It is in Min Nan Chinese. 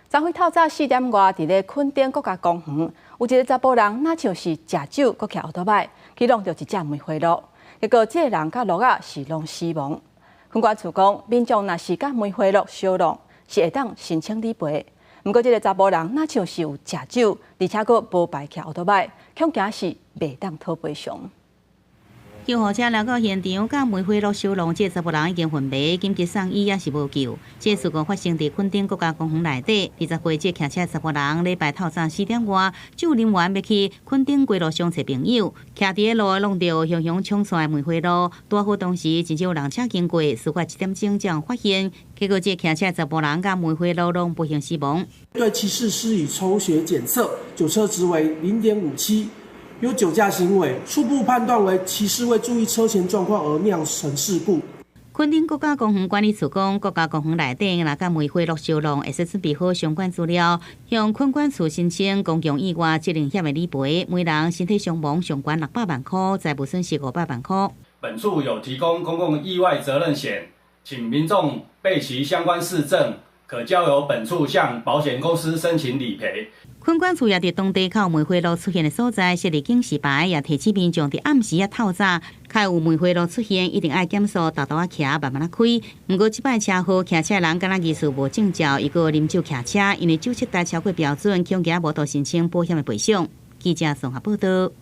昨昏透早4點外，佇咧墾丁國家公園，有一个查埔人，若像是食酒，閣騎歐多擺，去挵著一隻梅花鹿，結果這个人佮鹿仔是攏死亡。墾管處講，民眾若是佮梅花鹿相挵，是會當申請理賠。毋過這个查埔人若像是有食酒，而且閣無牌騎歐多擺，恐驚是袂當討賠償。救護車來到現場，佮梅花鹿相挵，這个查埔人已經昏迷，緊急送醫也是無救。這個事故發生佇墾丁國家公園內底，20歲這騎車查埔人禮拜透早4點外，酒啉完欲去墾丁街路上揣朋友，徛佇路挵著雄雄衝出來梅花鹿，拄好當時真少人車經過，事發一點鐘才發現，結果這騎車查埔人佮梅花鹿攏不幸死亡。對騎士施以抽血檢測，酒測值為0.57。有酒駕行為，初步判斷為騎士未注意車前狀況而釀成事故。墾丁國家公園管理處講，國家公園內底若佮梅花鹿相挵，會使準備好相關資料，向墾管處申請公共意外責任險的理賠，每人身體傷亡上懸600萬塊，財物損失500萬塊。本處有提供公共意外責任險，請民眾備齊相關事證，可交由本處向保險公司申請理賠。墾管處也佇當地較有梅花鹿出現的所在設立警示牌，也提醒民眾佇暗時抑透早，較有梅花鹿出現，一定愛減速，沓沓仔騎，慢慢仔開。毋過這擺車禍騎車人敢若疑似無證照，伊閣啉酒騎車，因為酒測值超過標準，恐驚無法度申請保險的賠償。記者綜合報道。